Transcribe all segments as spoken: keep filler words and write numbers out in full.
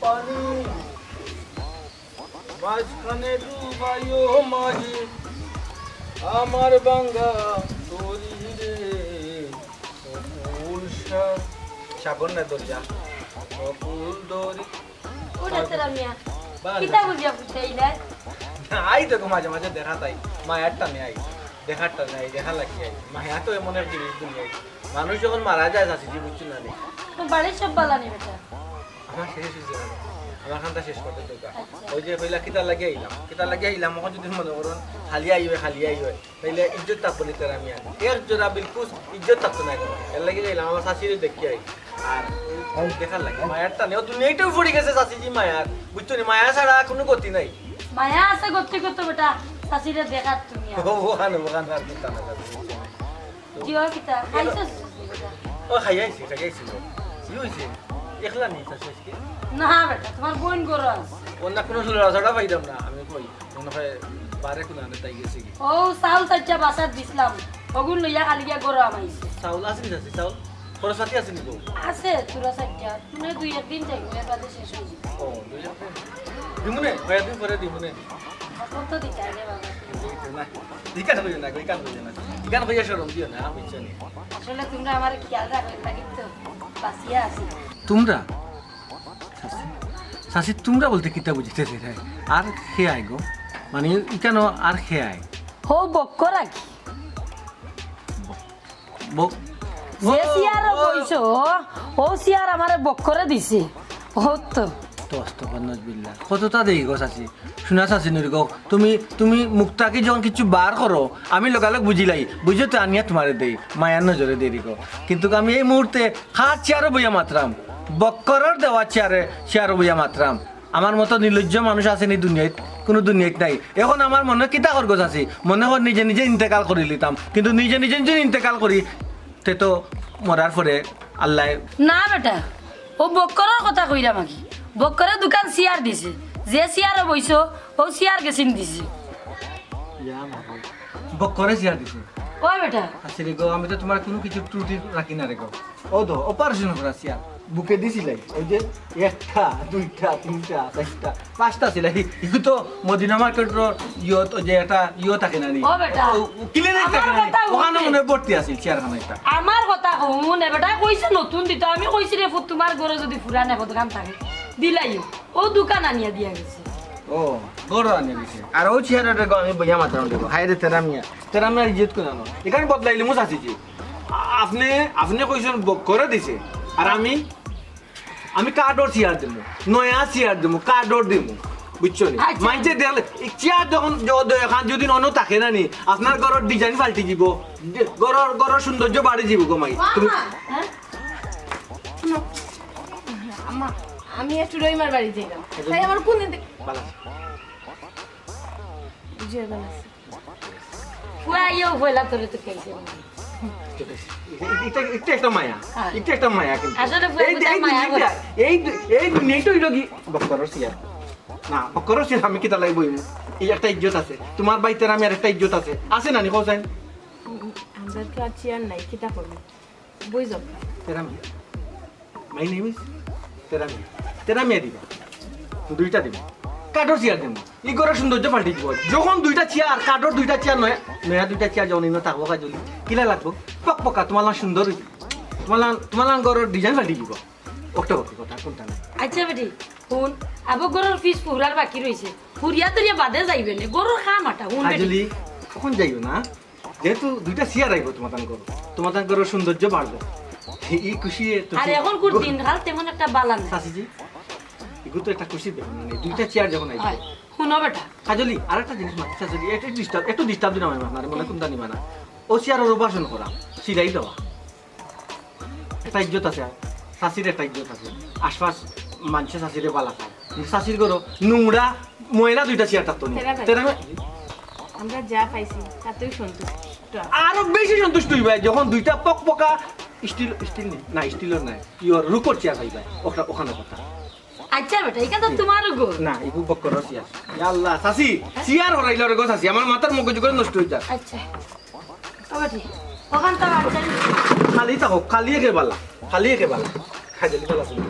পানি মাঝখানে ডুবাইও মাঝি আমার ভাঙ্গা তরি রে, অকুল সা-, সাগর না দরিয়া, অকুল দরি-, ওটা তেরা মিয়া। বাহ। কিতা বুঝিয়া বুঝাইলে? আই তো মাঝে মাঝে দেখা তাই, মায়ার টানে আই, দেখার টানে আই, দেখা লাগি আই। মায়া তো এমন এক জিনিস দুনিয়ায়। মানুষ যখন মারা যায়, চাচিজি, বুঝছো না নি? তো বাড়ির সব বালা নি বেটা? আমার শেষ হইছে না। আমার খানটা শেষ করতে দরকার। আচ্ছা। ওই যে কইলা, কিতা লাগি আইলাম? কিতা লাগি আইলাম? অখন যদি মনে করুন, খালি আই অয়, খালি আই অয়, তাইলে ইজ্জত থাকবো নি তেরা মিয়া? এক জোড়া বিলকুস ইজ্জত থাকতো না এখন। এর লাগি আইলাম, আমার চাচিরে দেখি আই। আর দেখার লাগি, মায়ার টানে। ও দুনিয়াটাও পড়ি গেছে চাচিজি মায়ার। বুঝছো নি? মায়া ছাড়া কোনো গতি নাই। মায়া আছে গতি করতো বেটা, চাচিরে দেখার তুমি আর। ও, ওখানে, ওখানে আর কিতা না, চাচি। জি, ও কিতা? খাইছস? ও, খাই আইছি, খাই আইছি গো। কি হইছে? একলা নি চাচি আজকে? না বেটা, তোমার বোন ঘরো আছে। অন্য কোনো লড়াচড়া পাইলাম না, আমি কই, মনে হয় বারে কোনো আনে তাই গেছে কি? ও, চাউল চাইচ্চা বাসাত দিছলাম, ওগুন লইয়া খালি গিয়া ঘরো আমাইছে। চাউল আছে নি চাচি? চাউল? খরচ পাতি আছে নি গো? আছে, থুড়া চাইচ্চা। মানে দুই একদিন যাইবো, এর বাদে শেষ হয়ে যাবে। ও, দুই একদিন? দিমুনে, কয়েকদিন পরে দিমুনে। এখন তো দিতে আগে বাবা। এই তো না, ইখান কইও না, ইখান কইও না। ইখান কইয়া শরম দিও না, বুঝছো নি? আসলে তোমরা আমার খেয়াল রাখো, এর লাগি তো বাঁচিয়া আছি। তোমরা? চাচি, চাচি, তোমরা বলতে কিতা বুঝিতে চাইরায়? আর কে আয় গো? মানে, ইখানো আর কে আয়? হো বক্কর আকি। ব-, যে ও, চেয়ারো ও। বইছো, ও চেয়ার আমারে বক্করে দিছে। ও তো। তো আস্তাগফিরুল্লাহ। কতটা দেই গো চাচি? শুনা চাচি নুরি গো, তুমি, তুমি মুখ থাকি যখন কিছু বার করো, আমি লগালগ বুঝিলাই। বুঝো তো আনিয়া তোমারে দেই, মায়ার নজরে দেরি গো। কিন্তু আমি এই মুহূর্তে কার চেয়ারো বইয়া মাতরাম, বক্করর দেওয়া চেয়ারে, চেয়ারো বইয়া মাতরাম। আমার মতো নির্লজ্জ মানুষ আছে নি দুনিয়াত? কোনো দুনিয়াত নাই। এখন আমার মনে কিতা কর গো চাচি? মনে কর নিজে নিজে ইন্তেকাল করি লিতাম, কিন্তু নিজে নিজে যদি ইন্তেকাল করি, তে তো মরার পরে আল্লায় না বেটা, ও বক্করর কথা কইরাম আগে। বক্করে দুখান চেয়ার দিছে, যে চেয়ারো বইছো, ও চেয়ার গেছিন দিছে। ইয়া মাবুদ। বক্করে চেয়ার দিছে। ওই বেটা। আচ্ছা রে গো, আমি তো তোমার কোনো কিছু ত্রুটি রাখি না রে গো। ও তো অপারেশন করা চেয়ার। বুকে দিছিলাই। ওই যে একটা, দুইটা, তিনটা, চারটা, পাঁচটা ছিলাই। ইগু তো মদিনা মার্কেটর ইয়ত, ওই যে একটা ইয়ো থাকে না নি? ও বেটা। ও, ও ক্লিনিক থাকে না নি? ওখানে মনে হয় ভর্তি আছিল চেয়ার খান একটা। আমার কথা হুন, এ বেটা কইছে নতুন দিত। আমি কইছি রে ফুত, তোমার ঘরো যদি পুরান এক দোকান থাকে, দিলাইও। ও দোকান আনিয়া দিয়া গেছে। ও, ঘরো আনিয়া গেছে। আর ও চেয়ার ওটা গো আমি বইয়া মাতরাম দেবো। হায় রে তেরা মিয়া। তেরা মিয়ার ইজ্জত করে আনো। এখানে বদলাইলে মুস আছি যে। আ-, আপনি, আপনি কইছেন বক্করে দিছে। আর আমি, আমি কাঠর চেয়ার দিমু, নয়া চেয়ার দিমু, কাঠর দিমু। বুঝছো নি? আচ্ছা। মানষে দেখলে, এই চেয়ার যখন য-, য-, এখান যদি অন্য থাকে না নি, আপনার ঘরর ডিজাইন পাল্টি দিব, ডি-, ঘরর, ঘরর সৌন্দর্য বাড়ি দিব গো মাই। তুমি হ্যাঁ? শুনো, আম্মা, আমি একটু রহিমার বাড়ি যাইলাম। তাই আমার কোন দিন থেকে ভালো। জি, ভালো আছি। ফুয়া আইয়াও পয়লা তোরে তো খাইছে। এটা, এটা একটা মায়া। হ্যাঁ। এটা একটা মায়া কিন্তু। আসলে ফুয়া এই, দুটা এই মায়া দুনিয়াটা, করে। এই দু-, এই দুনিয়াটা হইল কি? বক্করর চেয়ার। না, বক্করর চেয়ার আমি কিতা লাগি বইমু? এই একটা ইজ্জত আছে। তোমার বাড়িতে আমি আর একটা ইজ্জত আছে। আছে না নি, হোসেন? উম, আমরা তো আর চেয়ার নাই, কিতা করবো? বই যাও। তেরা মিয়া। My name is তেরা মিয়া। তেরা মিয়া দিবা। দুইটা দিবা। কাঠর চেয়ার দিবা। ই ঘরর সৌন্দর্য পাল্টি দিব। যখন দুইটা চেয়ার, কাঠর দুইটা চেয়ার নয়া, নয়া দুইটা চেয়ার যখন ইনো থাকবো কাজলি, কিলা লাগবো? পক পকা, তোমার লাং সুন্দর হইব। তোমার লাং, তোমার লাং ঘরর ডিজাইন পাল্টি দিব। অক্টো অক্টো কথা, কোনটা না? আচ্ছা বেটি, হুন, আবো ঘরর ফিস ফুরার বাকি রইছে। ফুরিয়া তুরিয়া বাদে যাইবে নে, ঘরর কাম আটা, হুন বেটি। কাজলি, কখন যাইও না? যেহেতু দুইটা চেয়ার আইব তোমার তান করো, তোমার তান করো সৌন্দর্য বাড়বো। এই খুশি তো আর এখন কোন দিন কাল তেমন একটা বালা না। চাচিজি, এগুলো তো একটা খুশি ব্যাপার, মানে দুইটা চেয়ার যখন আইব। হয়, হুনো বেটা। কাজলি, আর একটা জিনিস মাতি চাচি, একটু ডিস্টার্ব, একটু ডিস্টার্ব দিন আমার, মানে মনে কোনটা নিবা না। ও চেয়ার ওর বাসন করা, সিলাই দেওয়া। একটা ইজ্জত আছে, চাচির একটা ইজ্জত আছে। আশপাশ মানষে চাচিরে বালা পায়। কিন্তু চাচির ঘরো নোংরা, ময়লা দুইটা চেয়ার থাকতো না। তেরা ভাই। তেরা ভাই। আমরা যা পাইছি, তাতেই সন্তুষ্ট। আরো বেশি সন্তুষ্ট হইবা যখন দুইটা পক পকা স্টিল, স্টিল নি-, না, স্টিলর নাই, ইয়র রুপর চেয়ার পাইবা। ওটা, ওখানে কথা। আচ্ছা বেটা, এটা তো তোমার ঘর। না, এগু বক্করর চেয়ার। ইয়া আল্লাহ, চাচি, চেয়ার হরাইল রে গো চাচি, আমার মাথার মগজ করে নষ্ট হয়ে যায়। আচ্ছা। ও বেটি, ওখান তো আর যাই। খালি থাকো, খালি একে বালা, খালি একে বালা। খালি বালা শুনি।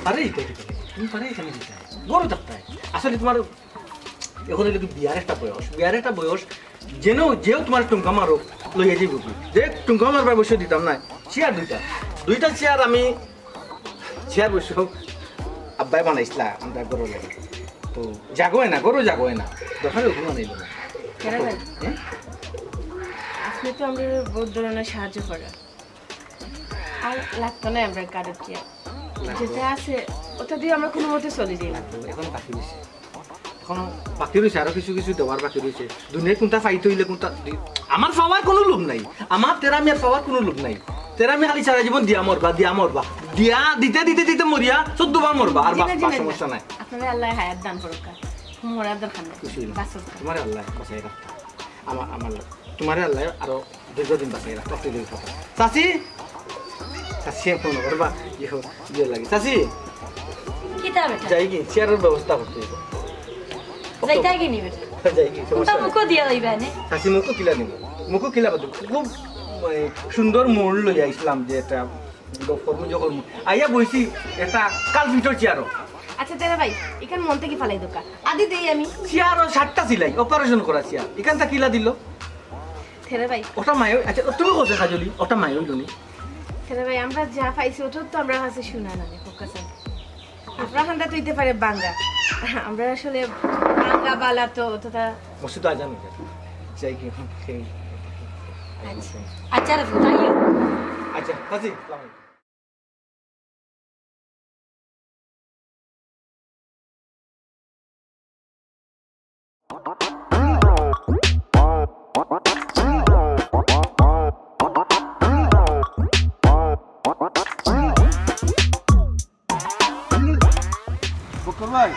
আরে, এটা কি করে? তুমি পারে এখানে দিতে হয়। গরু থাকতে হয়। আসলে তোমার এখন হইলো কি বিয়ার একটা বয়স, বিয়ার একটা বয়স, যেন যেও তোমার টুঙ্কা মারো, লইয়া যাইব কি? দেখ, টুঙ্কা মারবার বসে দিতাম না। চেয়ার দুইটা, দুইটা চেয়ার আমি, চেয়ার বসে আব্বাই বানাইছিলা আমরা গরু লাগে। তো জাগো হয় না, গরু জাগো হয় না, দরকার ওগুলো বানাইল না। কেন ভাই? হ্যাঁ? আপনি তো আমরা বহুত ধরনের সাহায্য করেন। আর লাগতো না আমরা কারো চেয়ার। যেটা আছে, ওটা দিয়ে আমরা কোনো মতে চলে যাই। লাগতো, এখন বাকি রয়েছে। এখনো বাকি রয়েছে, আরো কিছু কিছু দেওয়ার বাকি রয়েছে। দুনিয়ায় কোনটা পাইতে হইলে কোনটা দি-, আমার পাওয়ার কোনো লোভ নাই। আমার তেরা মিয়ার পাওয়ার কোনো লোভ নাই। তেরা মিয়া খালি সারা জীবন দিয়া মরবা, দিয়া মরবা। দিয়া দিতে দিতে দিতে মরিয়া চোদ্দ বার মরবা। আর জি না, বাঁচবা, জি না, জি না। সমস্যা নাই। আপনারা আল্লাহ হায়াত দান করুক। মরার দরকার নাই। খুশি হইলাম। বাঁচুক। তোমার আল্লাহ বাঁচাই রাখতা। আমার, আমার, তোমার আল্লাহ আরো দীর্ঘদিন বাঁচাই রাখো, তুই কথা। চাচি, চাচি, ফোন করবা, ইয়ে, ইয়ে লাগে। চাচি, কিতা বেটা? যাই কি, চেয়ারের ব্যবস্থা করতে হইব। যাইতাই কি নি বেটা? যাই কি, কোনটা সমস্যা নাই। মুখো দিয়া যাইবা নে? চাচি, মুখো কিলা নিব? মুখো কিলা বাদ? খুব, মানে, সুন্দর মোড় লইয়া আইসলাম যে এটা গপ করমু, ইয়ে করমু। আইয়া বইছি একটা কাল ফিটর চেয়ারও। আচ্ছা, তেরা ভাই, এখান মন থেকে ফালাই দোকা। আদি দেই আমি। চেয়ারও সাতটা সিলাই, অপারেশন করা চেয়ার। এখানটা কিলা দিল? তেরা ভাই। ওটা মায়, আচ্ছা, তুমি কোথায় কাজলি? ওটা মায় হইল নি? তেরা ভাই, আমরা যা পাইছি, ওটা তো আমরা কাছে শুনা না, খোকা স্যার। আপনার হান্দা তো হইতে পারে বাঙ্গা। আমরা আসলে বাঙ্গা বালা তো, তো তা মসজিদ আজান হয়ে গেছে। যাই কি, এখন খেয়ে। আচ্ছা। আচ্ছা, রাফি, তাইও। আচ্ছা, চাচি, আসসালামু আলাইকুম। বকুল ভাই।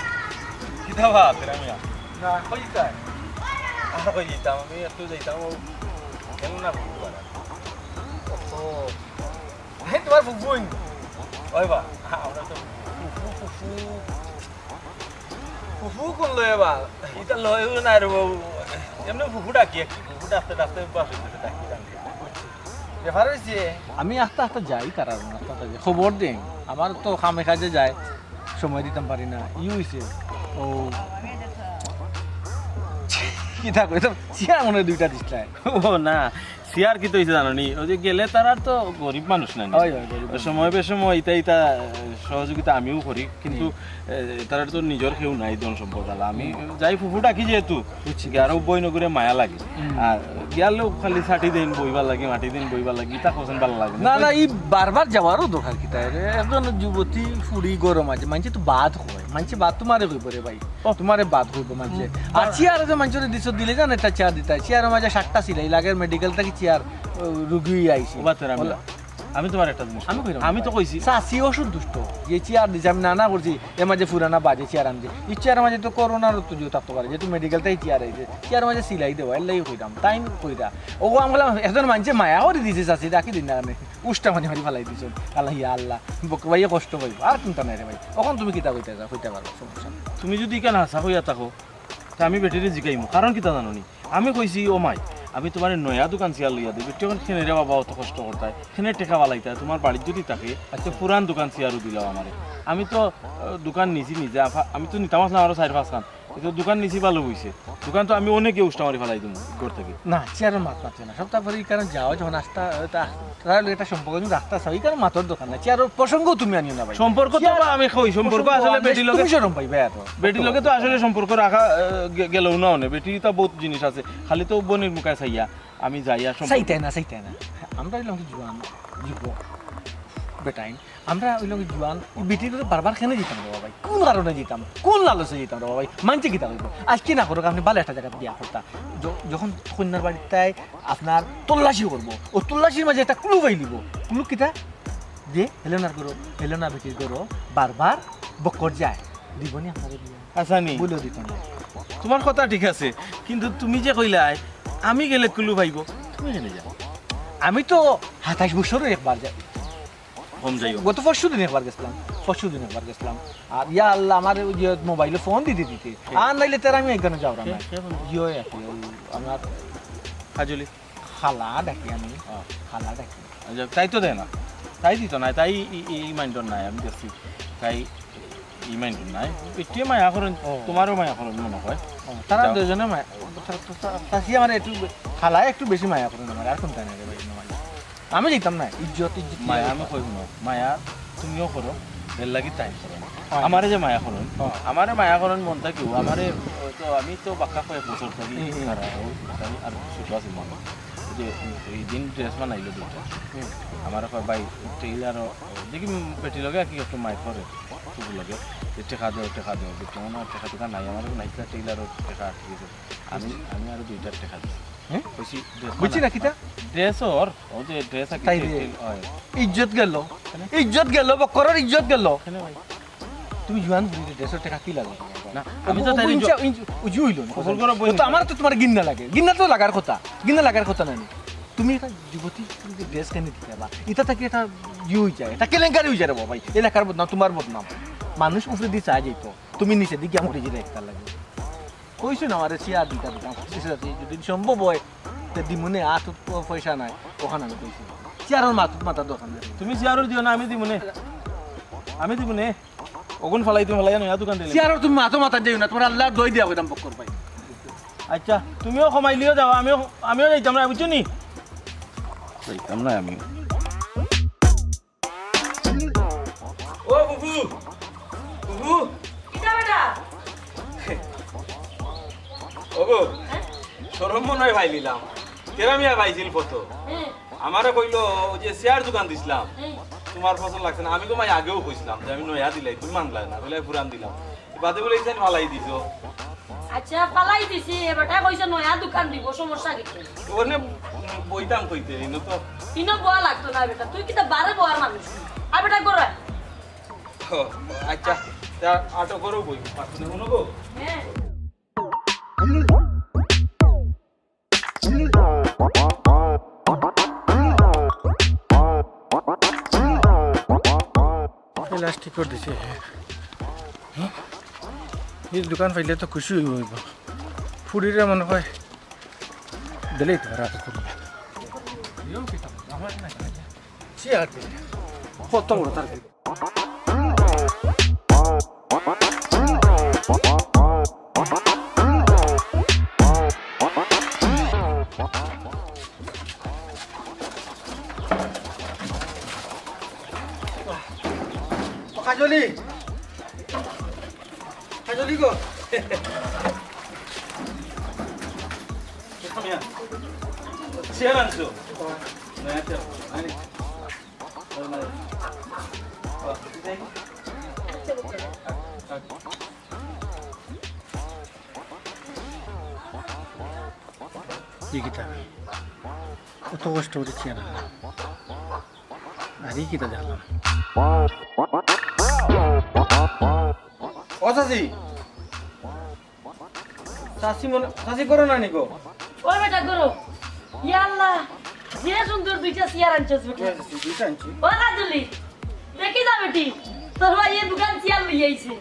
কিতা বা, তেরা মিয়া? না, কই যাইতায়? আর কই যাইতাম? আমি একটু যাইতাম, ও কেন না বুঝতে পারা। ও, হে, তোমার ফুফু ইন। ওই বা, আমরা তো ফুফু, ফুফু। ফুফু কোন লয়ে বা? ইটা লয়ে না রে বাবু। এমনি ফুফু ডাকি একটু। ফুফু ডাকতে ডাকতে বাস হইতেছে, ডাকি ডাকি। ব্যাপার হইছে, আমি আস্তে আস্তে যাই, তারা আস্তে আস্তে যাই। খবর দেন, আমার তো কামে কাজে যায়, সময় দিতাম পারি না। ই হইছে, ও, কিতা কই, তো চেয়ার মনে হয় দুইটা দিছলায়। ও না, চেয়ার কিতা হইছে জানো নি? ওই যে গেলে তারা তো গরিব মানুষ না নি? হয়, হয়, গরিব মানুষ। সময় বেসময় ইতা ইতা সহযোগিতা আমিও করি, কিন্তু, হুম। এ, তারা তো নিজর কেউ নাই, ধন সম্পদ আলা। আমি হুম। যাই ফুফু ডাকি যেহেতু, বুঝছি, আর বুঝছি। বই নগরে মায়া লাগে। হুম। আর গেলেও খালি ছাটি দেন বইবার লাগি, মাটি দেন বইবার লাগি, ইতা কছেন ভালা লাগে না। না, না, এই বারবার যাওয়ারও দরকার কিতা? একজন যুবতী ফুড়ি গরম আছে, মানষে তো বাদ কয়, মানষে বাদ তোমারে কইব রে ভাই, ও। তোমারে বাদ কইব মানষে। হুম। আর চেয়ার আছে, মানষরে দিছো, দিলে জান একটা চেয়ার দিতা, চেয়ারর মাঝে সাতটা সিলাই লাগের, মেডিকেল থাকি চেয়ার, ও, রুগী আইছে। ও বাতের আমি, ওলা। আমি তোমার একটা জিনিস আমি কইলাম আমি তো ভাই। কইছি। চাচি অসন্তুষ্ট, যে চেয়ার দিছে, আমি না না করছি, এর মাঝে পুরানা বাজে চেয়ার আনছে। এই চেয়ারর মাঝে তো করোনারও তো জোর থাকতে পারে, যেহেতু মেডিকেল থাকি চেয়ার আইছে, চেয়ারর মাঝে সিলাই দেওয়া, এর লাগি কইতাম, তাই কইরা। ও, আমি বললাম, একজন মানষে মায়া করি দিছে চাচি, রাখি দিন না, আমি উষ্টা মারি মারি ফালাই দিছে। আল্লাহ, ইয়া আল্লাহ, বকর ভাইয়ে কষ্ট পাইব, আর চিন্তা নাই রে ভাই। এখন তুমি কিতা কইতে চাও, কইতে পারো, সমস্যা নাই। তুমি যদি ইখান হাছা কইয়া থাকো, তে আমি বেটিরে জিগাইমু, কারণ কিতা জানো নি? আমি কইছি, "ও মাই, আমি তোমারে নয়া দুকান চেয়ার লইয়া দেই।" বেটি কয়, "কেনে রে বাবা, অত কষ্ট করতায়, কেনে টেকা বালাইতায়, তোমার বাড়িত যদি থাকে, আচ্ছা, পুরান দুকান চেয়ারও দিলাও আমারে।" আমি তো, আহ, দুকান নিছি নিজে, আফা-, আমি তো নিতাম আছলাম আরো চাইর পাঁচ খান। এই তো দুকান নিছি, ভালা অইছে। দুকান তো আমি অনেকে উষ্টা মারি ফালাই দিমু ঘর থাকি। না, চেয়ারর মাত মাতিও না। সব তারপরে এই কারণে যাও, যখন আস্তা, তা তারা লগে একটা সম্পর্ক যদি রাখতা চাও, এই কারণে মাতর দরকার নাই। চেয়ারর প্রসঙ্গ তুমি আনিও না ভাই। সম্পর্ক তো চেয়ার বা আমি কই, সম্পর্ক প্রসঙ্গ আসলে আনলে বেটির লগে তুমি শরম পাইবে এত। বেটির লগে তো আসলে সম্পর্ক রাখা, আহ, গে-, গেলেও না অনে। বেটি তো বহুত জিনিস আছে। খালি তো বইনর মুখে চাইয়া, আমি যাইয়া সম্পর্ক চাইতে না, চাইতে না। আমরা অইলাম কি জুয়ান, যুবক, বেটাইন। আমরা অইলাম কি জুয়ান, ই বেটির লগে বারবার কেনে যাইতাম রে বাবা ভাই? কোন কারণে যাইতাম? কোন লালচে যাইতাম রে বাবা ভাই? মানষে কিতা কইব? আজকে না করুক, আপনি ভালা একটা জাগাত বিয়া করতা। য-, যখন কইন্যার বাড়িত তাই আপনার তল্লাশি করব। ও তল্লাশির মাঝে একটা ক্লু পাইলিব। ক্লু কিতা? যে হেলেনার ঘরো, হেলেনা বেটির ঘরো বারবার বক্কর যায়। দিব নি আপনারে বিয়া? আচ্ছা নি। বলে দিত না। তোমার কথা ঠিক আছে, কিন্তু তুমি যে কইলায়, আমি গেলে কুলু পাইব, তুমি কেনে যাও? আমি তো সাতাইশ বছরে একবার যাই। কম যাইও। গত পরশু দিন একবার গেছিলাম, পরশু দিন একবার গেছিলাম। আর ইয়া আল্লাহ, আমার ওই যে মোবাইলে ফোন দিতে দিতে, কে? আর নাইলে তার আমি এখানে যাওয়ার কে? না। কে ফোন? ইয়ে আর কি, ওই আমার কাজলি। খালা ডাকি আমি। ও। খালা ডাকি। আচ্ছা, তাই তো দেয় না। তাই দিত না, তাই ই, ই, ই মাইন্ডর নাই, আমি দেখছি। তাই ই মাইন্ডর নাই। এটিয়ে মায়া করেন, ও। তোমারও মায়া করেন মনে হয়। ও, তারা যাও। দুজনে মায়া, তা, তা, তা, তাসি আমার একটু বে-, খালায় একটু বেশি মায়া করেন আমার, আর কোনটা নাই রে ভাই, মায়া। আমি দিতাম না, ইজ্জত, ইজ্জত মায়া আমি কই হুনো, মায়া তুমিও করো, এর লাগি তাই করো। হয়। আমারে যে মায়া করো, হয়। আমারে মায়া করো মন থাকি, আমারে তো, আমি তো বাক্কা কয়েক বছর থাকি, হুম, হুম। আর ও, আর ছোট আছি মনে। যে এই দিন ড্রেস বানাইলো দুইটা। হুম। আমার কয়, "ভাই, টেইলারও দেখি বেটি লগে কি একটু মাই করে, শুধু লগে, যে টেকা দেও, টেকা দেও।" বুঝছো? আমার টেকা টেকা নাই, আমার নাই, টেইলারও টেকা আটকে গেছে। আমি, আমি আরো দুইটার টেকা দিছি। হ্যাঁ? কইছি, "ড্রেস বুঝছি বানা।" না, কিতা? ড্রেস ওর, ও যে ড্রেস আর কি তাই টেইল-, রে। টেইল, ওই। ইজ্জত গেল, কেনে? ইজ্জত গেল, বক্করর ইজ্জত গেল। কেনে ভাই? তুমি জুয়ান বুড়ি রে, ড্রেসর টেকা কি লাগে? না, আমি তো ও তাই ইঞ্চা, ইঞ্চ-, উজু হইল না। কবুল করো, বই তো নিতে। আমার তো তোমার গিন্না লাগে, গিন্না তো লাগার কথা, গিন্না লাগার কথা না নি। তুমি একটা যুবতী, তুমি যে ড্রেস কেনে দিতে বা, এটা থাকি একটা ইয়ে হয়ে যায়, এটা কেলেঙ্কারি হয়ে যায় রে বাবা, এলাকার বদনাম, তোমার বদনাম। মানুষ উপরে দিয়ে চা যাইতো, তুমি নিচে দিকে আমার জিরে একটা লাগে। কইছো না আমারে চেয়ার দিতে দিতাম, যদি সম্ভব হয়, তে দিমুনে, আত তো পয়সা নাই, ওখানে আমি কইছি। চেয়ারর মাত, মাথা দরকার নাই। তুমি চেয়ারর দিও না, আমি দিমুনে, আমি দিমুনে। অগুন ফালাই তুমি ফালাইয়া নয়া দোকান দিলে। চেয়ারর তুমি মাথা মাথা দিও না, তোমার আল্লাহর দই দিয়া কইতাম বক্কর ভাই। আচ্ছা, তুমিও কমাইলিও যাও, আমিও, আমিও যাইতাম না, বুঝছো নি? যাইতাম না আমি। ও বুবু, বুবু। কিতা বেটা? ওগো, হ্যাঁ? শরম মনে হয় পাইলিলাম। কেরা মিয়া পাইছিল ফটো। হ্যাঁ। আমারে কইলো, "ওই যে চেয়ার দোকান দিছিলাম, হুম। তোমার পছন্দ লাগছে না।" আমি তো মাই আগেও কইছিলাম যে আমি নয়া দিলাই, তুমি মানলায় না, বলে পুরান দিলাম। বাদে বলে, "ইখান ফালাই দিছো।" আচ্ছা, ফালাই দিছি, এ বেটা কইছে নয়া দোকান দিব, সমস্যা কিতা? ওনে বইতাম কইতে, ইনো তো। ইনো বওয়া লাগতো না বেটা, তুই কিতা বারে বওয়ার মানুষ? আ বেটা, ঘরো আয়। ও, আচ্ছা, তে আটো করো বই, পাঁচ মিনিট হুনো গো। হ্যাঁ। এই লাস্ট ঠিক করে দিছে। হ্যাঁ? এই দোকান পাইলে তো খুশি হইব, হইব। ফুরিরে মনে হয় দিলেই তো রাতে করবে। চেয়ার দিলে। কত বড় তার ও কাজলি, কাজলি গো। চেয়ার আনছো? না, চেয়ার আনি। কি কিতা? অত কষ্ট করে চেয়ার আনলাম। আর এই কিতা দেখলাম? ও চাচি, চাচি মনে, চাচি করো না নিকো? ও বেটা, করো। ইয়া আল্লাহ, যে সুন্দর দুইটা চেয়ার আনছস বেটা। দুইটা আনছি। ও কাজলি, দেখি যা বেটি, তোর ভাই এই দোকান চেয়ার লই আইছে।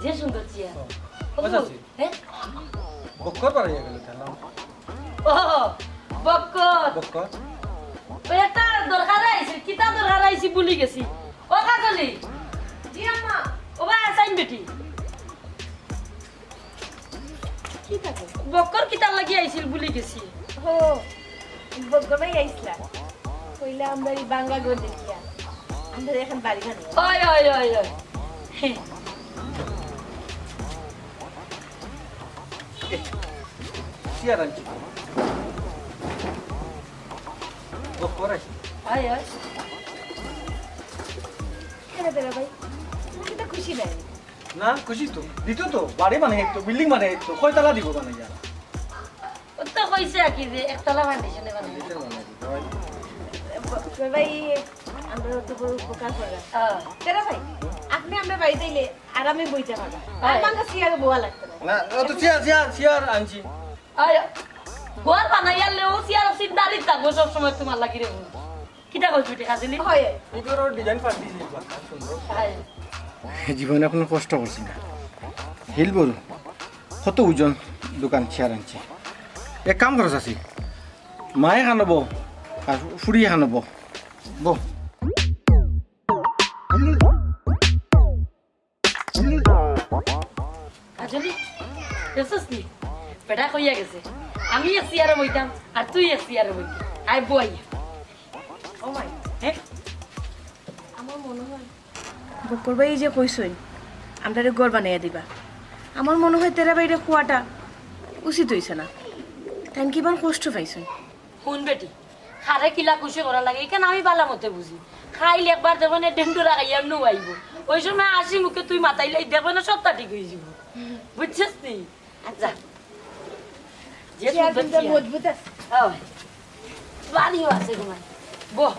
যে সুন্দর চেয়ার। ও চাচি। হ্যাঁ? বক্কর পাড়াইয়া গেল, দেখলাম। ও, বক্কর। বক্কর। ওই একটা দরকারে আইছি, কিতা দরকারে আইছি ভুলি গেছি। ও কাজলি। জি আম্মা। ও ভাই, আসাইন বেটি। কি থাকে? বক্কর কিতার লাগি আইছিল ভুলি গেছি। ও, বক্কর ভাই আইছলা। কইলা আমরা এই বাঙ্গা ঘর দেখিয়া। আমরা এখন বাড়ি বানাই। ওই, ওই, ওই, ওই। চেয়ার আনছি। বক্কর আইছে। আয়, আয়। কেন রে ভাই? তুমি তো খুশি নাই? না, খুশি তো। দিত তো। বাড়ি বানাই তো, বিল্ডিং বানাই তো। কয়তলা দিব বানাইয়া? ও তো কইছে আর কি যে একতলা ফাউন্ডেশনে বানাই। ফাউন্ডেশন বানাই দিত, হয়। ব-, ভাই, আমরা তো বড় উপকার করলাম। হ্যাঁ। কেন ভাই? আপনি আমরা বাড়িতে আইলে আরামে বইতে পারবা। আর হ্যাঁ। মাঙ্গা চেয়ারে বওয়া লাগতো না। না, ও তো চেয়ার, চেয়ার, চেয়ার আনছি। আয়, ঘর বানাইয়ালে ও চেয়ার সিনদারি থাকবো সব সময় তোমার লাগি রে। কিতা কইছ বেটি কাজলি? হয়। এই ঘরর ডিজাইন পাল্টি দিয়েছি, সুন্দর। হয়। জীবনে কোনো কষ্ট করছি না। হিল বড়, কত ওজন দোকান চেয়ার আনছে। এক কাম করো চাচি, মায়ে খান বও, আর ফুড়িয়ে খান বও। বও। বেটা কইয়া গেছে, আমি এক চেয়ারে বইতাম আর তুই এক চেয়ারে বইতে। আয় বই। ও মাই, হ্যাঁ? আমার মনে হয় বক্কর ভাই যে কইছইন, আমরারে ঘর বানাইয়া দিবা। আমার মনে হয় তেরা ভাইরে খোয়াটা উচিত হইছে না। তাইন কিমান কষ্ট পাইছইন। হুন বেটি, খারে কিলা খুশি করা লাগে, ইখান আমি বালা মতে বুঝি। খাইল একবার দেখবে না, ডেন্ডুরা খাইয়া এমনি আইব। ওই সময় আসি মুখে তুই মাতাইলে দেখবে না, সবটা ঠিক হয়ে যাব। বুঝছিস নি? আচ্ছা। যে চেয়ার সুন্দর কিন্তু চেয়ার। মজবুত আছে। হ্যাঁ। বাড়িও আছে তোমার। বহ।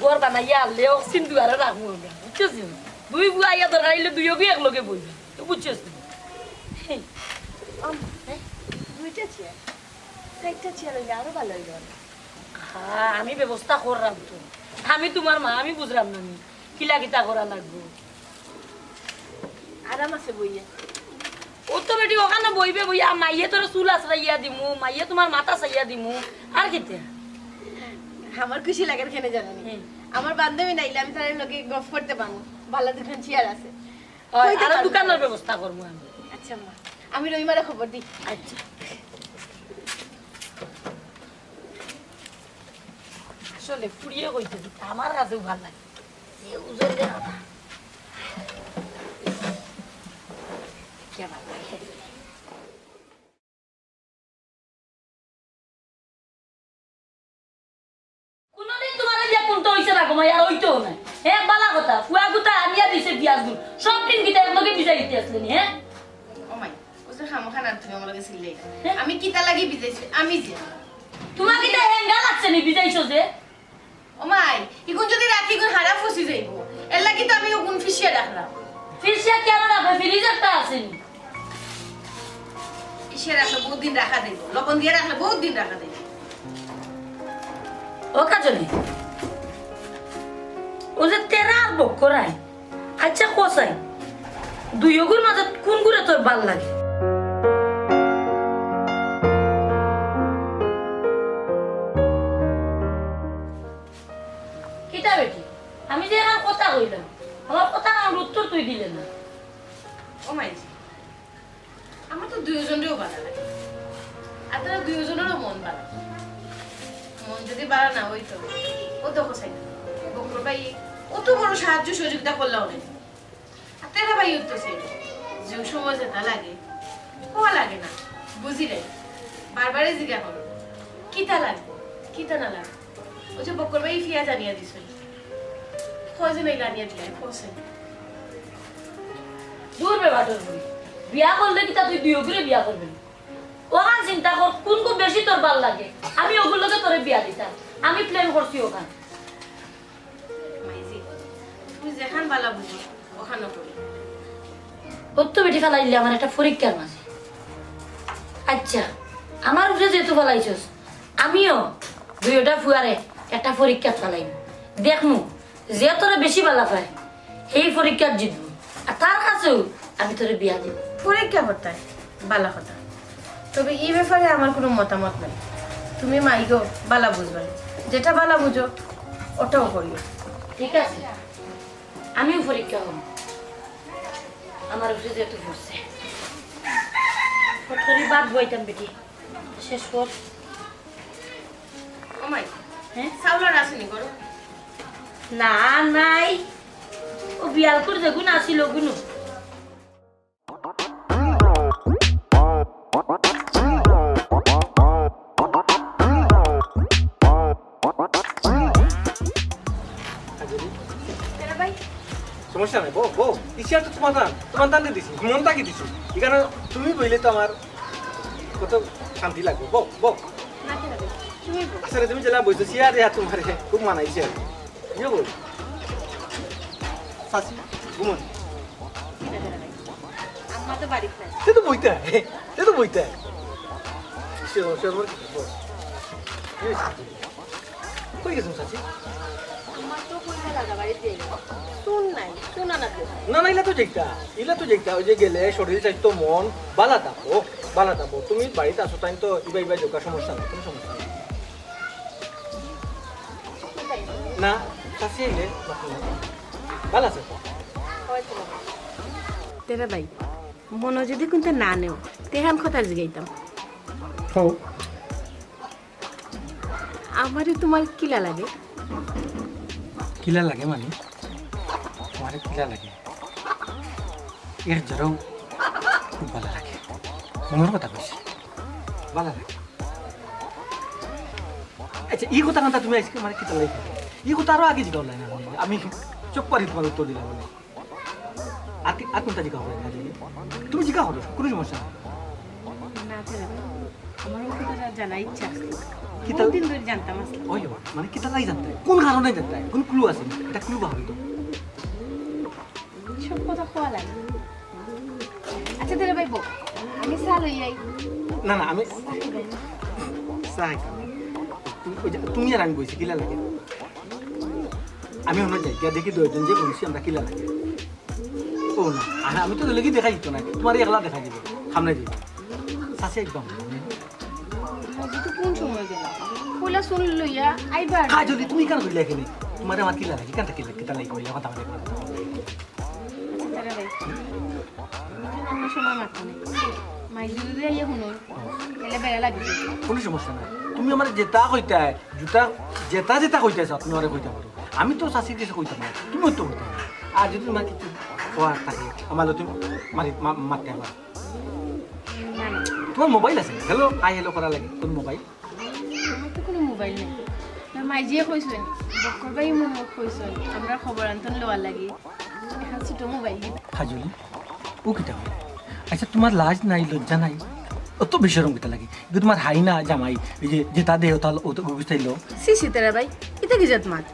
ঘর বানাইয়া আনলেও সিন্ধু আরো রাখবো আমরা। বুঝছিস নি? দুই বুয়া আইয়া দরকার হইলে দুইও গিয়ে এক লগে বইবে। তো বুঝছিস নি? আম, হ্যাঁ? দুইটা চেয়ার। একটা চেয়ার হইলে আরো ভালো হইল। হ্যাঁ, আমি ব্যবস্থা করলাম তো। আমি তোমার মা, আমি বুঝলাম না নি। কিলা কিতা করা লাগবো? আরাম আছে বইয়া। ও তো বেটি ওখানে বইবে বইয়া, মাইয়ে তোর চুল আছড়াইয়া দিমু, মাইয়ে তোমার মাথা চাইয়া দিমু, আর কিতে? আমার খুশি লাগের কেনে জানো নি? হুম। আমার বান্ধবী নাইলে আমি তার লগে গফ করতে পারমু। ভালো দুখান চেয়ার আছে। হয়, কইতে আরো পারমু। দোকানের ব্যবস্থা করবো আমি। আচ্ছা মা, আমি রহিমারে খবর দিই। আচ্ছা। আসলে ফুড়িয়ে কইতে দিতে আমার কাছেও ভালো লাগে। এ উজর দে বাবা। কে ভালো লাগে? কোনোদিন তোমার এই যে কোনটা হইছে না, ঘুমাই আর হইতেও নাই। হ্যাঁ, বালা কথা। ফুয়া গুতা আনিয়া দিছে পিয়াজ গুল। সব দিন কিতা এক লগে ভিজাই দিতে আসলে নি, হ্যাঁ? ও মাই, ও যে খামোখা না তুমি আমার লগে চিল্লাই। হ্যাঁ? আমি কিতা লাগি ভিজাইছি? আমি যে। তোমার কিতা হেঙ্গা লাগছে নি ভিজাইছো যে? ও মাই, ইগুন যদি রাখি ইগুন হারা ফসি যাইব। এর লাগি তো আমি ওগুন ফিসিয়া রাখলাম। ফিসিয়া কেন রাখবে? ফ্রিজ একটা আছে নি? ইসে রাখলে বহুত দিন রাখা যাইব। লবণ দিয়ে রাখলে বহুত দিন রাখা যাইব। ও কাজলি, ও যে তেরা আর বক্করায়, আচ্ছা, কসাই, দুইওগুর মাঝে কোন গুরে তোর বালা লাগে? কিতা বেটি, আমি যে আমার কথা কইলাম, আমার কথা আমার উত্তর তুই দিলে না। ও মাইজি, আমার তো দুইজনরেও বালা লাগে, আর তারা দুইজনেরও মন বালা। মন যদি বালা না হইতো, ও তো কসাই, বক্কর ভাই অত বড় সাহায্য সহযোগিতা করলা অনেক। আর তেরা ভাই উঠতেছে, যে সময় যেটা লাগে, হওয়া লাগে না, বুঝি নাই। বারবারই জিজ্ঞা করো, কিতা লাগবো, কিতা না লাগবো। ওই যে বক্কর ভাই ফিয়া জানিয়ে দিছে, কয়জন এই লানিয়ে দিলাই, কসে। দূর বে বাটর বুড়ি, বিয়া করলে কিতা তুই দুইওগুরে বিয়া করবে? ওখান চিন্তা কর, কোন কো বেশি তোর বালা লাগে, আমি ওগুর লগে তোরে বিয়া দিতাম। আমি প্ল্যান করছি ওখান। মাইজি, তুমি যেখান বালা বুঝো, ওখানো করি। অত বেটি ফালাইলে আমার একটা পরীক্ষার মাঝে। আচ্ছা, আমার উপরে যেহেতু ফালাইছস, আমিও দুইটা ফুয়ারে একটা পরীক্ষাত ফালাইমু। দেখমু, যে তোরে বেশি বালা পায়, সেই পরীক্ষাত জিতবো। আর তার কাছেও আমি তোরে বিয়া দিব। পরীক্ষা করতায়, বালা কথা। তবে এই ব্যাপারে আমার কোনো মতামত নাই। তুমি মাইগো বালা বুঝবায়, যেটা বালা বুঝো, ওটাও করিও। ঠিক আছে, আমিও পরীক্ষা হম। আমার উপরে যেহেতু পড়ছে। ফট করি ভাত বইতাম বেটি। শেষ কর। ও মাই, হ্যাঁ? চাউল আর আসেনি করো? না, নাই। ও বিয়ালকুর যেগুন আসিল, ওগুনও। সমস্যা নাই, বউ, বউ। ইসিয়ার তো তোমার দান, তোমার দান দিয়ে দিছি, মন তাকে দিছি। এখানে তুমি বইলে তো আমার কত শান্তি লাগবে। বউ, বউ। আচ্ছা রে, তুমি যেলা বইছো, সিয়া রে, আর তোমার খুব মানাইছে আর কি। ইয়ে বউ। চাচি, ঘুমন। আম্মা তো বাড়িত নাই। তে তো বইতে হয়, তে তো বইতে হয়। সে, সে আমার কি খবর? কি হয়েছে? কই গেছেন চাচি? আমার তো কইলা দাদা বাড়িত গেল। শুন নাই, শুন না তো। না, না, ইলা তো যাইতা, ইলা তো যাইতা, ওই যে গেলে শরীর চাইতো মন, বালা থাকো, বালা থাকো। তুমি বাড়িত আসো, তাই তো ইবা ইবা যোগা সমস্যা নাই, কোনো সমস্যা নাই। না, চাচি আইলে মাথা না। বালা আছে তো? তেরা ভাই, মনো যদি কুনতা না নেও, তেখান কথা জিগাইতাম। কও। আমারে তুমার কিলা লাগে? কিলা লাগে মানে? তুমারে কিলা লাগে? এক জোড়াও খুব ভালা লাগে। মনর কথা কইছি। ভালা লাগে। আচ্ছা, ই কথা কান্তা তুমি আইজকে মানে কিতা লাগি? ই কথা আরো আগে জিগাও লাগে না। আমি চুপ করি তুমার উত্তর দিলাম মানে। আর কি, আর কুনটা জিগাও লাগে না? তুমি জিগাও করো, কুনু সমস্যা নাই। না, তে না। আমার অউ কথাটা জানার ইচ্ছা আছিল। কিতা? বহুত দিন ধরি জানতাম আছিল। ওই বাবা, মানে কিতা লাগি জানতায়? কুন কারণে জানতায়? কুন clue আছে? একটা clue বার করি দেও। সব কথা কওয়া লাগে। আচ্ছা, তে ভাই বউ, আমি চা লই আই। না, না, আমি চা খাইতাম না। তুমি, ওই যে, তুমি আর আমি বইছি, কিলা লাগে? আমি অনো যাই, গিয়া দেখি দুইজন যে বইছি, আমরা কিলা লাগে। ও না, আর আমি তো দেখি দেখাই দিত না, তুমারে একলা দেখাই দিব, সামনে যাই। চাচি একদম। আজি তো কুন সময় গেলা? কইলা চুল লইয়া আইবা। কাজলি, তুমি কেনে কইলা এখানে? তুমারে আমার কিলা লাগে, কেনে কিলা, কিতা লাগি কইলা, কথা বলে। আচ্ছা, তে ভাই, তুমি তো অন্য সময় মাতো না। মাই যদি আইয়া হুনো, তাইলে বেড়া লাগবে। কুনু সমস্যা নাই, তুমি আমারে যেতা কইতায়, যেতা, যেতা যেতা কইতায় চাও, তুমি আমারে কইতা পারো। আমি তো চাচির গেছে কইতাম না, তুমিও তো কইতায় না। আর যদি তুমার কিছু কওয়ার থাকে, আমার লগে তুমি মারি, মা-, মাততে পারো। না, না। তুমার মোবাইল আছে? হ্যালো, হাই হ্যালো করার লাগি তুমার মোবাইল? আমার তো কুনু মোবাইল নাই। না, মাইজিয়ে কইছইন, বক্কর ভাই মনো কইছইন, আমরার খবর আন্তন লওয়ার লাগি। এখান ছোট মোবাইল দিবা। কাজলি, ও কিতা কয়? আচ্ছা, তুমার লাজ নাই, লজ্জা নাই? অত বেশরম কিতা লাগি? ইগু তুমার হাই না জামাই, ওই যে, যেতা দেয়, ওতা ল-, ওতা গুগুস্তাই লো। ছি, ছি, তে ভাই, ইতা কি জাত মাত?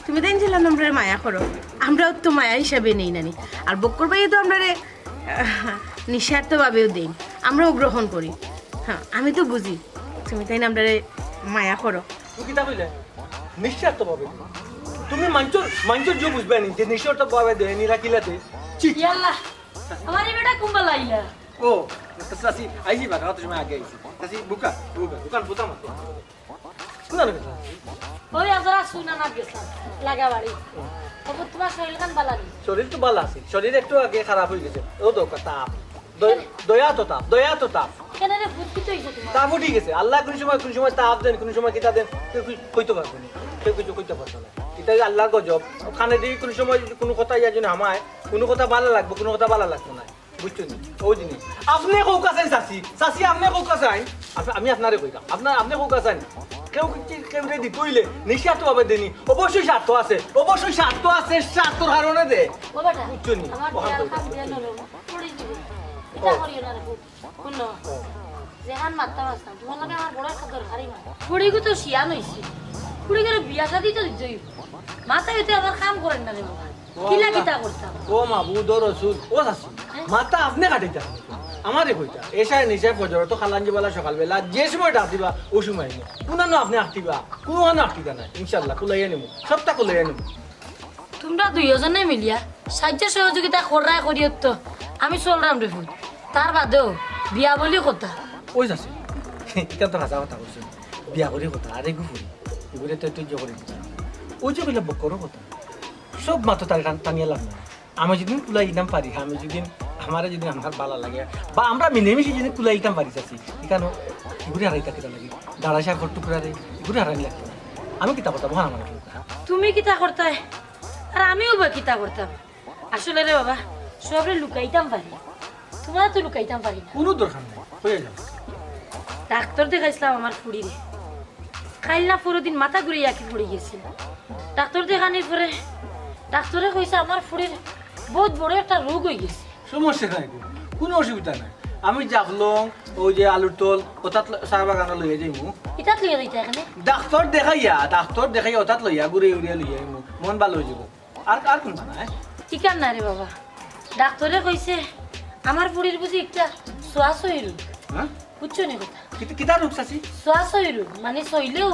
তুমি তাইন যেলা আমরারে মায়া করো, আমরাও তো মায়া হিসাবে নেই নানি। আর বক্কর ভাইয়ে তো আমরারে, আহ, নিঃস্বার্থভাবেও দেইন, আমরাও গ্রহণ করি। হ্যাঁ, আমি তো বুঝি, তুমি তাইন আমরারে মায়া করো। তুমি কিতা কইলে? নিঃস্বার্থভাবে। তুমি মানষর, মানষর যে বুঝবায় নি যে নিঃস্বার্থভাবে দেয়, নিরা কিলা দেয়। ছি। ইয়াল্লা, আমার এই বেটা কুম্বালা আইলা। ও, চাচি, আইছি বা, কত সময় আগে আইছি। চাচি, বুকা, বুকা, বুকান বুতা মারতে। কোথায় গেছে? ওই আজ রাত শুনা না গেছিলাম, লাগা বাড়ি। তবু তুমার শরীর খান বালা নি? শরীর তো বালা আছে, শরীর একটু আগে খারাপ অই গেছে। ও তো তাপ। দয়া, দয়া তো তাপ, দয়া তো তাপ। কেনে রে, ভূত কি তো অইছে তুমার? তাপ উঠি গেছে। আল্লায় কুনু সময়, কুনু সময় তাপ দেইন, কুনু সময় কিতা দেইন, কেউ কি-, কইতো পারবো না। কেউ কিছু কইতো পারবো না। ইটা যে আল্লার গজব। কানে দি কুনু সময় যদি কুনু কথা ইয়া যদি হামায়, কুনু কথা বালা লাগবো, কুনু কথা বালা লাগবো না। বুঝছো নি? ওই জিনিস। আপনে কউক্কা চাইন চাচি, চাচি আপনে কউক্কা চাইন, আপ-, আমি আপনারে কইতাম। আপনার, আপনে কউক্কা চাইন। কেউ কি-, কেউরে দিতে অইলে নিঃস্বার্থভাবে দেনি। অবশ্যই স্বার্থ আছে, অবশ্যই স্বার্থ আছে, স্বার্থর কারণে দে। ও বেটা, বুঝছো নি? আমার ও, বিয়ার হাত কাম দিয়ে নরম, পড়ে দিবি। ও। ইটা করিও না রে, খুব। হুনো, ও। যেখান মাততাম আছলাম, তুমার লগে আমার বড় একটা দরকারি মাত। ফুড়িগু তো শিয়ান অইছে। ফুড়িগুরে বিয়া শাদি তো দিতেই অইবো। মাথায় অইতে আমার কাম করের না রে বাবা। ও কিলা আল্লাহ। কিতা করতাম? ও মাবুদ, ও রসুল, ও চাচি। হ্যাঁ? মাথা আপনে কাটিতা। আমারে কইতা। এশায় নিশায় ফজর তো খালাঞ্জি বেলা সকালবেলা যে সময় ডাক দিবা, ও সময় আইমু। কুনানো আপনে আটিবা, কুনানো আটিতা না। ইনশাআল্লাহ, কুলাইয়া নিমু। সবটা কুলাইয়া নিমু। তুমরা দুইওজনে মিলিয়া সাহায্য সহযোগিতা কররায় করিও তো, আমি চলরাম রে ফুত। তার বাদেও বিয়া বলি কথা। ওই যাছে, ইখান তো হাছা কথা কইছে। বিয়া করি কথা, আরে গু ফুরি, ইগুরে তো তুই যে করি দিতা। ওই যে কইলা বক্করর কথা, সব মাতো তারে টান-, টানিয়া লাভ নাই। আমি যদি কুলাইতাম পারি, আমি যদি, আমারে যদি আমার বালা লাগে, বা আমরা মিলেমিশে যদি কুলাইতাম পারি চাচি, ইখানো ইগুরে হারাইতা কিতা লাগি? দাঁড়া শাকর টুকরারে, ইগুরে হারানি লাগতো না। আমি কিতা করতাম, ওখানে আমার তুমি কিতা করতায়? আর আমিও বা কিতা করতাম? আসলে রে বাবা, সবরে লুকাইতাম পারি, তুমারে তো লুকাইতাম পারি না। কুনু দরকার নাই, কইয়া যাও। ডাক্তর দেখাইছলাম আমার ফুড়িরে, কাইল না পরদিন মাথা ঘুরিয়া কি পড়ি গেছিল। ডাক্তর দেখানির পরে ডাক্তরে কইছে আমার ফুড়ির বউত বড় একটা রোগ অই গেছে। সমস্যা নাই গো, কুনু অসুবিধা নাই। আমি জাফলং, ওই যে আলুর তল, ওটাত ল-, চা বাগানো লইয়া যাইমু। ইটাত লইয়া যাইতা এখানে? ডাক্তর দেখাইয়া, ডাক্তর দেখাইয়া ওটাত লইয়া ঘুরে উড়িয়া লইয়া আইমু। মন ভালা অই যাইবো। আর, আর কুনটা নাই? ঠিকান না রে বাবা। ডাক্তরে কইছে, আমার ফুড়ির বুঝি একটা ছোঁয়াছুঁয়ি রোগ। হ্যাঁ? বুঝছো নি কথা? কিতা, কিতা রোগ চাচি? ছোঁয়াছুঁয়ি রোগ, মানে ছইলেও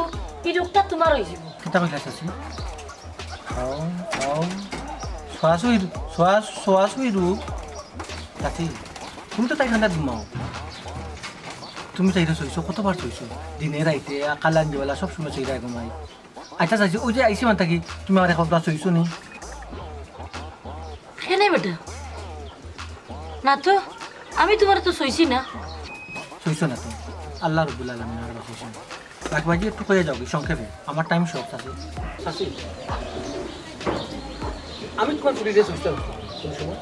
ই রোগটা তুমার অই যাইবো। কিতা কইলা চাচি? খাও, খাও। ছোঁয়াছুঁয়ি রোগ, ছোঁয়া-, ছোঁয়াছুঁয়ি রোগ। চাচি, তুমি তো তাইর কান্দাত ঘুমাও। তুমি তাইরে ছইছো, কতবার ছইছো? দিনে রাইতে, কালাঞ্জিবেলা সব সময় ছইরায় ঘুমাই। আচ্ছা চাচি, ওই যে আইছি মান থাকি, তুমি আমারে কতবার ছইছো নি? কেনে বেটা? না তো, আমি তুমারে তো ছইছি না। ছুইছো না তো, আল্লাহ রব্বুল আলামিন আর বাঁচাইছেন। বাকি বাকি একটু কইয়া যাও কি সংক্ষেপে, আমার টাইম শর্ট আছে। চাচি, আমি তোমার ফুরিরে ছুইছি কোন সময়?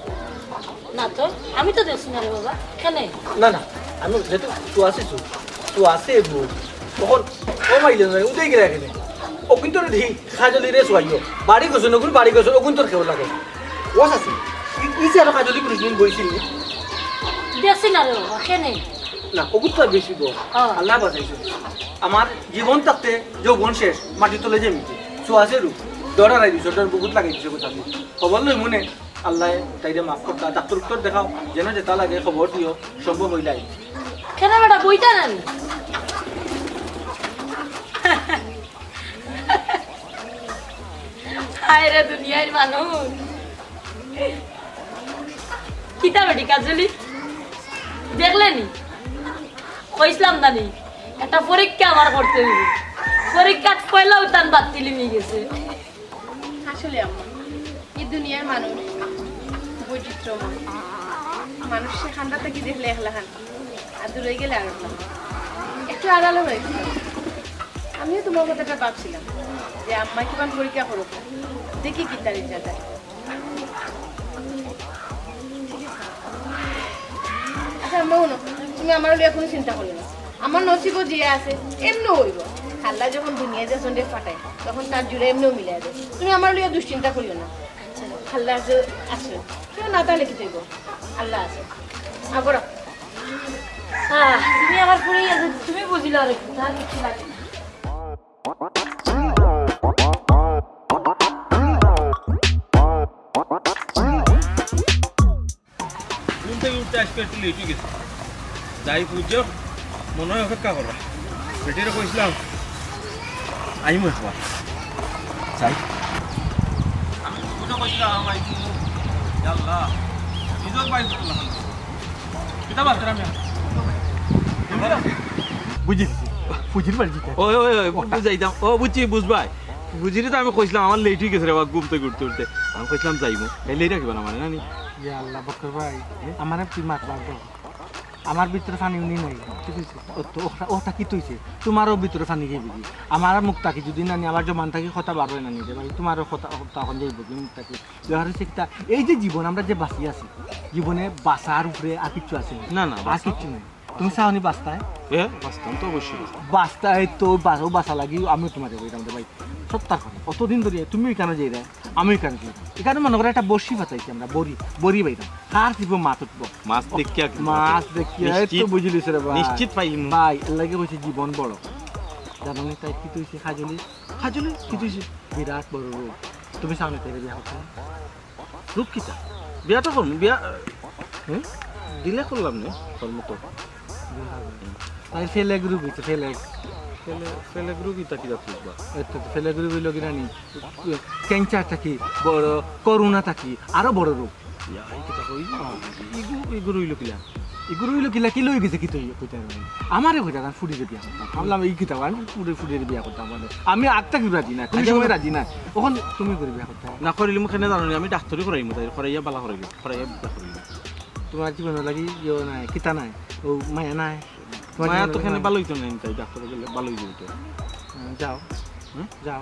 না তো, আমি তো দেখছি না রে বাবা। কেনে? না না, আমি যেহেতু তো আছি তো, তো আছে গো। তখন ও মাইলে নয়, উদয় গেলে কেনে? ও কিন্তু রে দেখি, কাজলি রে ছুয়াইও। বাড়ি গেছো, নকুল বাড়ি গেছো, ও কিন্তু কেউ লাগে। ও চাচি, ই- ইসে আরো কাজলি কোনো দিন বইছিল নি? দেখছি না রে বাবা, কেনে? না, অগুত তো বেশি গো। হ্যাঁ। আল্লাহ বাঁচাইছে। আমার জীবন থাকতে যৌবন শেষ, মাটি তলে যে মিটি। চুয়াশে রূপ, ডর হারাই দিছে, ডর বহুত লাগাই দিছে গো চাচি। খবর লই মনে, আল্লাহ তাইরে মাফ করতা। ডাক্তার উত্তর দেখাও, যেন যেটা লাগে খবর দিও, সম্ভব হইলাই। কেনে বেটা, বইতা না নি? হায় রে দুনিয়ার মানুষ। কিতা বেটি কাজলি? দেখলে নি? কইছিলাম না নি? একটা পরীক্ষা আমার করতে হইব। পরীক্ষাত পয়লা উতান বাতিল হয়ে গেছে। আসলে আম্মা, এই দুনিয়ার মানুষ বৈচিত্র্যময়। মানুষ সেখানটা থেকে দেখলে একলা খান, আর দূরে গেলে আর একলা। একটু আড়ালে হয়েছিল। আমিও তোমার কথাটা ভাবছিলাম যে আম্মা কিমান পরীক্ষা করুক, দেখি কি তার রেজাল্ট। আচ্ছা আম্মা, হুনো, তুমি আমার লইয়া কোনো চিন্তা করিও না। আমার নসিবও যে আছে, এমনও হইব। আল্লাহ যখন দুনিয়া যখন রে পাঠায়, তখন তার জুড়ে এমনও মিলে যায়। তুমি আমার লইয়া দুশ্চিন্তা করিও না। আল্লাহ আছে, আছে। কেউ না তাহলে কি হইব? আল্লাহ আছে। আবার হ্যাঁ, তুমি আমার পুড়ে গেছে, তুমি বুঝিলা আর কি, তার কিছু লাগে না। ঘুম থেকে উঠতে আজকে একটু লেট হয়ে গেছে। যাই পুজো, মনে হয় অপেক্ষা করো। বেটিরে কইছিলাম, আইমু একবার। যাই। আমি পুজো কইছিলাম, আইমু। ইয়াল্লা, নিজের বাইক করলাম। কিতা বালতাম আমি? বুঝি, বুঝির বাড়ি যেতে। ওই, ওই, ওই, বুঝাইতাম। ও, বুঝছি, বুঝবাই। বুঝিরে তো আমি কইছিলাম, আমার লেট হয়ে গেছে রে বাবা, ঘুম থেকে উঠতে উঠতে। আমি কইছিলাম, যাইমু। এই লেট রাখিবা না মানে, না নি? ইয়া আল্লাহ, বক্কর ভাই, এ? আমার তুই মাত লাগবো। আমার ভিতরে পানি উনি নাই। ঠিক আছে? ও তো, ওটা, ওটা কি তৈছে? তোমারও ভিতরে পানি গিয়ে বুঝি। আমার মুখ থাকি যদি না নি, আমার জমান থাকি কথা বার হয় না নি রে ভাই। তোমারও কথা, কথা এখন যাইব কি মুখ থাকি? ব্যবহার হচ্ছে কিতা? এই যে জীবন, আমরা যে বাঁচি আছি, জীবনে বাঁচার উপরে আর কিচ্ছু আছে না। না, না, আর বাঁচা। কিচ্ছু নেই। তুমি চাওনি বাঁচতায়? এ, বাঁচতাম তো অবশ্যই বাঁচতাম। বাঁচতায় তো, বাঁচো, বাঁচা লাগি, আমিও তোমারে কইতাম রে ভাই। সত্যার কথা। অতদিন ধরে তুমি এখানে যাই রে, আমি এখানে যাই। এখানে মনে করো একটা বড়শি পাতাইছি আমরা, বড়ি, বড়ি বাইতাম। কার টিপো মাছ উঠবো? মাছ দেখিয়া কিন্তু মাছ দেখিয়া, এই তো নিশ্চিত, বুঝিলিস রে ভাই। নিশ্চিত পাইমু। ভাই, এর লাগি কইছি জীবন বড়। জানো নি তাই কি তুইছে খাজুলি? খাজুলি? কি তুইছে? বিরাট বড় রোগ। তুমি সামনে থেকে বিয়া করছো না? রোগ কিতা? বিয়া তো করমু, বিয়া, হুম? দিলে করলাম নে, তোর মতো। তাই ফেলেগ রোগ হইছে, ফেলেগ। ফেলে-, ফেলেগ রোগ ইতা কিতা বুঝবা? এই তো ফেলেগ রোগ হইল কিনা নি? ক্যান্সার থাকি বড়, করোনা থাকি আরো বড় রোগ। ইয়া, এই কিতা কই? হ্যাঁ। ইগু, ইগু রইল কিলা? ইগু রইল কিলা, কি লই গেছে কি তুই কইতে পারবি? আমারে কইতা না, ফুড়িরে বিয়া করতাম। ভাবলাম এই কিতা, আমি ফুড়ি, ফুড়িরে বিয়া করতাম। মানে, আমি আগ থাকি রাজি না, কোনো আচ্ছা, সময় বলো। রাজি না। এখন তুমি করে বিয়া করতে হবে। না করিলে মুখে না জানো নি, আমি ডাক্তারি করাইমু, তাই করাইয়া বালা করাইমু, করাইয়া বিয়া করিমু। তোমার জীবন লাগি ইয়ে নাই, কিতা নাই, ও মায়া নাই। তোমার মায়া জীবন তো লাগি কেন নাই। ভালোই তো নেই, তাই ডাক্তার গেলে ভালোই দিবে তো। হুম, যাও। হুম? যাও।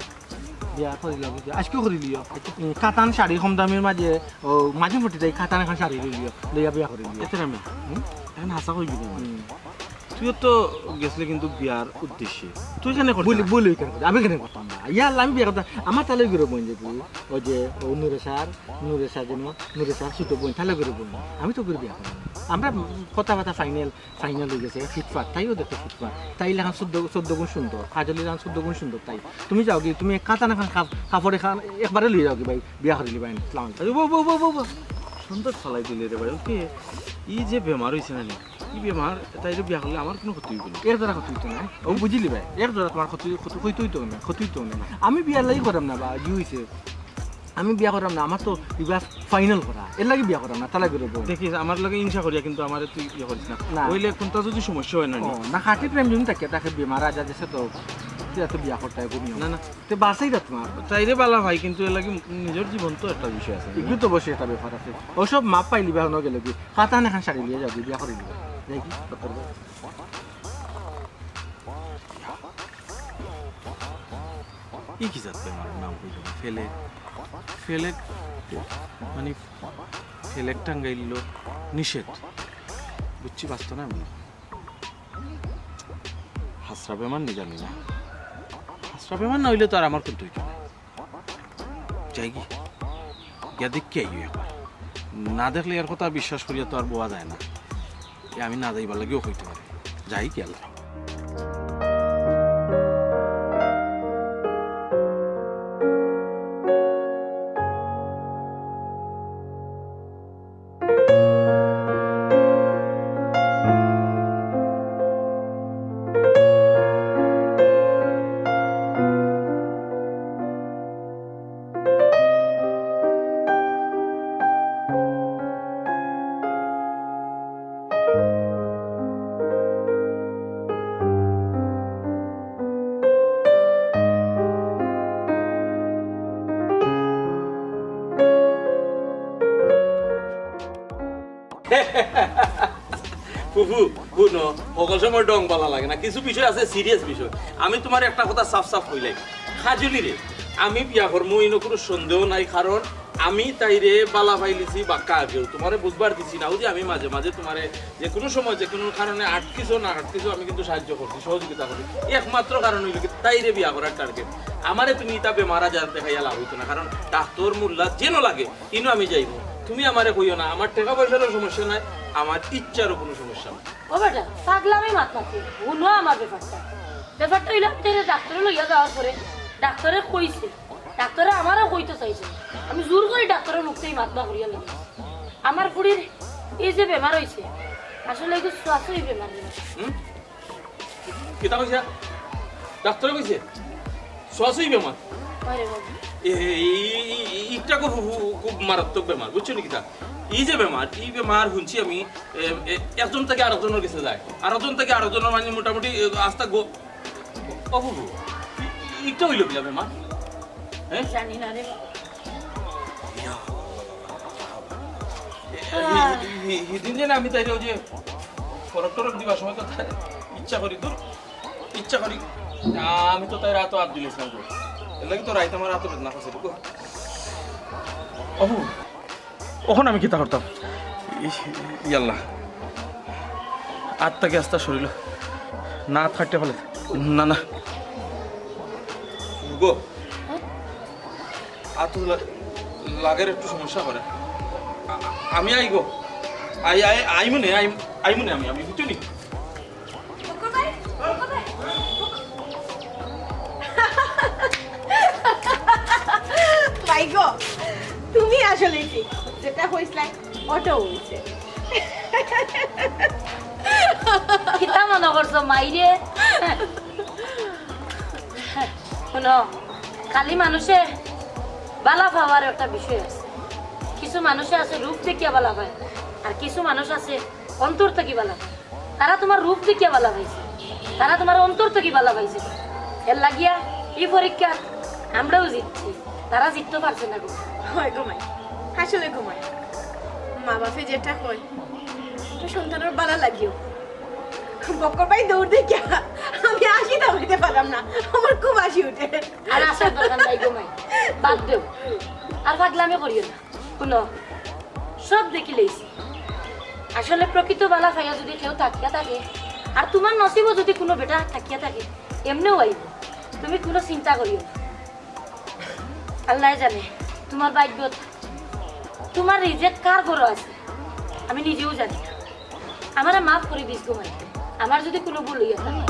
বিয়া করি লাগি। আজকেও করি লিও। উম, কাতান শাড়ি কম দামের মাঝে, ও, মাঝে ফুটি দেয়, কাতান এখন শাড়ি লই লিও। লইয়া বিয়া করি লিও। এতে আমি, হুম? এখন হাসা কইবি না। হুম। তুইও তো গেছলে কিন্তু বিয়ার উদ্দেশ্যে। তুই কেন করতে ভুল, না? ভুল ওই কেন করতে? আমি কেন করতাম না? ইয়া আল্লাহ, আমি বিয়া করতাম। আমার তাহলে গিরো বোন যে তুই, ওই যে, ও নুরে স্যার, নুরে স্যার যেন, নুরে স্যার ছোট বোন, তাহলে গিরো বোন। আমি তো গিরো বিয়া করতাম না। আমরা কথাবার্তা ফাইনাল, ফাইনাল হয়ে গেছে, ফিটফাট, তাইও দেখো ফিটফাট। তাই লাখান চোদ্দ, চোদ্দ গুণ সুন্দর, কাজলি লাখান চোদ্দ গুণ সুন্দর তাই। তুমি যাও কি, তুমি কাতান এখন কাপ-, কাপড় এখন একবারে লই যাও কি ভাই, বিয়া করিলি ভাই, সালাম আলাইকুম। আরে, বউ, বউ, বউ, বউ, বউ। সুন্দর ফালাই দিলে রে ভাই, ওকে। ই যে বেমার হইছে না নি, ই বেমার, তাই যে বিয়া করলে আমার কোনো ক্ষতি হইব না। এর দ্বারা ক্ষতি হইতো না, ও বুঝিলি ভাই, এর দ্বারা তোমার ক্ষতি, ক্ষতি হইতো হইতো না, ক্ষতি হইতো না। আমি বিয়ার লাগি করাম না বা, ই হইছে, আমি বিয়া করাম না, আমার তো বিবাহ ফাইনাল করা, এর লাগি বিয়া করাম না, তাহলে বেরোবো। দেখিস, আমার লগে হিংসা করিয়া কিন্তু আমারে তুই ইয়ে করিস না। না। ওইলে কোনটা যদি সমস্যা হয় না নি? ও, না, খাঁটি প্রেম যদি থাকে, তাকে বেমার আজার দেশে তো, তুই এত বিয়া করতে হয়, ঘুমিয়ে। না, না। তে বাসাই রাখ তোমার। তাইরে বালা ভাই, কিন্তু এর লাগি নিজের জীবন তো একটা বিষয় আছে, না? এগুলো তো অবশ্যই একটা ব্যাপার আছে। ওসব মাপ পাইলি বিয়া হনো গেলে কি, কাতান এখন শাড়ি লিয়ে যাবি, বিয়া করে দিবে। দেখি, ডক্টর ভাই। ই কি জাত বেমার নাম কইল না? ফেলেট। ফেলেট, মানে, ফেলেট টাঙ্গাইল নিষেধ। বুঝছি, বাঁচতো না আমি। হাসরা বেমার নি জানি না। হাসরা বেমার না অইলে তো আর আমার কুন্তা অইতো না। যাই কি? গিয়া দেখি আইও একবার। না দেখলে এর কথা বিশ্বাস করিয়া তো আর বওয়া যায় না। এ আমি না যাইবার লাগিও কইতে পারি। যাই কি আল্লাহ। ফুফু, হুনো, হকল সময় ঢং বালা লাগে না। কিছু বিষয় আছে, সিরিয়াস বিষয়। আমি তুমারে একটা কথা সাফ সাফ কইলাই, কাজলি রে আমি বিয়া করমু, ইনো কুনু সন্দেহ নাই, কারণ আমি তাইরে বালা পাইলিছি বাক্কা আগেউ। তুমারে বুঝবার দিছি না, অউ যে আমি মাঝে মাঝে তুমারে যে কুনু সময় যে কুনু কারণে আটকিছো না আটকিছো, আমি কিন্তু সাহায্য করছি, সহযোগিতা করছি। একমাত্র কারণ অইলো কি, তাইরে বিয়া করার টার্গেট। আমারে তুমি ইতা বেমার আজার দেখাইয়া লাভ অইতো না, কারণ ডাক্তর মোল্লা যেন লাগে, ইনো আমি যাইমু। তুমি আমারে কইও না, আমার টেকা পয়সারও সমস্যা নাই, আমার ইচ্ছারও কুনু সমস্যা নাই। ও বেটা, পাগলামি মাত মাতি, হুনো আমার ব্যাপারটা। ব্যাপারটা অইলো, আমি তাইরে ডাক্তরে লইয়া যাওয়ার পরে ডাক্তরে কইছে, ডাক্তরে আমারেও কইতো চাইছে, আমি জোর করি ডাক্তরর মুখ থাকি মাত বার করিয়া লইছি। আমার ফুড়ির ই যে বেমার অইছে, আসলে ইগু ছোঁয়াছুঁয়ি বেমার। হুম? কিতা কইছে? ডাক্তরে কইছে? ছোঁয়াছুঁয়ি বেমার? আরে বাবা। এ, এ, ই, ই, ই, ইটা খুব, খুব, খুব মারাত্মক বেমার, বুঝছো নি কিতা? ই যে বেমার, ই বেমার হুনছি আমি, এ, এ, একজন থাকি আরকজনর গেছে যায়, আরকজন থাকি আরকজনর, মানে, মোটামুটি, এ, আস্তা গো-, ও বাবু, ই-, ই-, ইটা অইলো কিলা বেমার? হ্যাঁ? জানি না রে বাবা। এ, এ, এ, এ, হিদিন যে না আমি তাইরে অউ যে ফরক টরক দিবার সময় তো তাই ইচ্ছা করি, দূর, ইচ্ছা করি, আমি তো তাইর আতো আত দিলাইছিলাম গো। এর লাগি তো রাইত আমার আতো বেদনা করছে গো। অবু, অখন আমি কিতা করতাম? ই-, ইয়াল্লা। আত থাকি আস্তা শরীল। না, আত কাটিয়া ফালাই। না, না। গো। আত লা-, লাগের একটু সমস্যা করে। আ-, আ-, আমি আই গো। আই, আই, আইমুনে, আই, আইমুনে আমি, আমি, বুঝছো নি? বকর ভাই, বকর ভাই। ভাই গো, তুমি আসলে ঠিক, যেটা কইছলায়, ওটাউ অইছে। কিতা মনো করছো, মাইরে? হুনো, খালি মানুষে বালা পাওয়ার একটা বিষয় আছে। কিছু মানুষে আছে রূপ দেখিয়া বালা পায়, আর কিছু মানুষ আছে অন্তর থাকি বালা পায়। তারা তুমার রূপ দেখিয়া বালা পাইছে, তারা তুমার অন্তর থাকি বালা পাইছে। এর লাগিয়া ই পরীক্ষাত আমরাউ জিতছি, তারা জিততো পারছে না গো। হয় গো মাই, আসলে গো মাই, মা বাপে যেটা কয়, ওটা সন্তানর বালা লাগিও। বকর ভাই দৌড় দেখিয়া আমি হাসি থামাইতে পারলাম না, আমার খুব হাসি উঠে। আর আসার দরকার নাই গো মাই, বাদ দেও, আর পাগলামি করিও না। হুনো, সব দেখিলাইছি। আসলে প্রকৃত বালা পাইয়া যদি কেউ থাকিয়া থাকে, আর তুমার নসিবো যদি কুনু বেটা থাকিয়া থাকে, এমনেউ আইবো। তুমি কুনু চিন্তা করিও না। আল্লায় জানে তুমার ভাগ্যত তুমার রিজেক কার ঘরো আছে, আমি নিজেউ জানি না। আমারে মাফ করি দিস গো মাই, আমার যদি কুনু ভুল অইয়া থাকে।